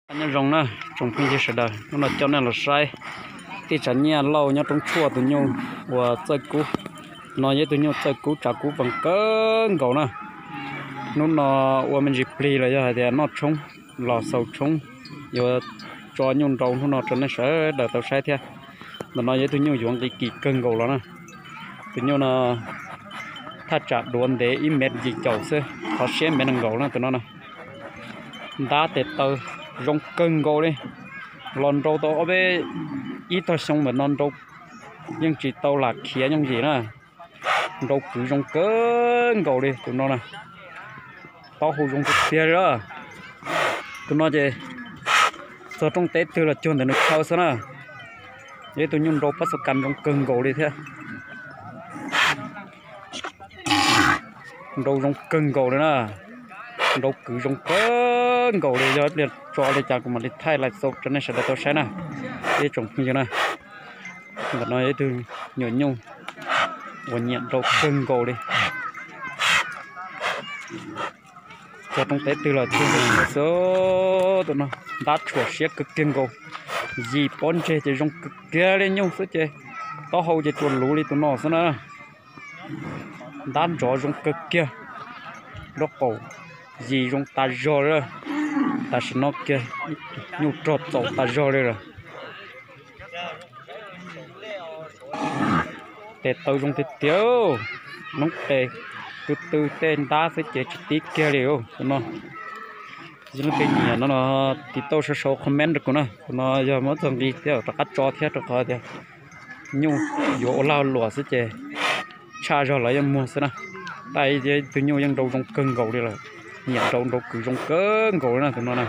Nyob zoo na tsoom phooj ywg sawv daws, hnub no coj nej los saib tij Tsav Nyiaj Lauj nyob Roob Tshuaj tus nyuj uas txawj kub. No yog ib tug nyuj txawj kub, tsav kub zoo kawg nkaus na. Hnub no ua me ntsis plig los yog hais tias noj tshoob los xaus tshoob, yuav tso nyuj nrau hnub no rau nej sawv daws tau saib thiab. Ntawm no yog ib tug nyuj yuav nqi kim kawg nkaus los na. Tus nyuj no thaj tsam duav ntev ib mev yim caum xwb, qhov siab mev nees nkaum na tus no na. Ntab tes taw zoo kawg nkaus li. Los nrau tau ob peb ib tog xyoo ntawm no nrau yeej tsis tau lam khiav yooj yim na. Nrau kwv zoo kawg nkaus li tus no na. Taub hau zoo tiag tiag li. Tus no ces txog rooj teb twg los cuag ntawm nws chaw xwb na. Yog ib tug nyuj nrau pab xo kas zoo kawg nkaus li thiab. Nrau zoo kawg nkaus li na. Nrau kwv zoo kawg nkaus li, yog ib pliag tso li cas kuv mam li thaij lais xau rau nej sawv daws tau saib na. Ib tsoom phooj ywg na, ntawm no yog ib tug nyuam nyuj uas nyiam nrau kawg nkaus li. Txog rooj teb twg los cuag ntawm nws xwb. Tus no ntab tshuam siab kawg kiag nkaus. Yim pob ntseg ces zoo kawg kiag li nyuj xwb ces taub hau ces tsuas luv li tus no xwb na. Ntab ntsov zoo kawg kiag, nraub qaum yim zoo tas zog li. Tam sim no kiag nyuj rog txaus tas zog li lawm. Tes taw zoo tiag tiag, noob qes tw tw tej ntab xwb ces tsis tib kiag li tus no. Yog leej twg nyiam no no tiv tauj sau sau comment rau kuv na, tus no yog muab txog nqi thiab rov qab tso thiab rau qhov tias nyuj yuav ua lag luam xwb ces tshaj zog los yeej muag xwb na. Tab sis tus nyuj yeej nrau zoo kawg nkaus li lawm, nyiam nrau nrau kwv zoo kawg nkaus li na tus no na.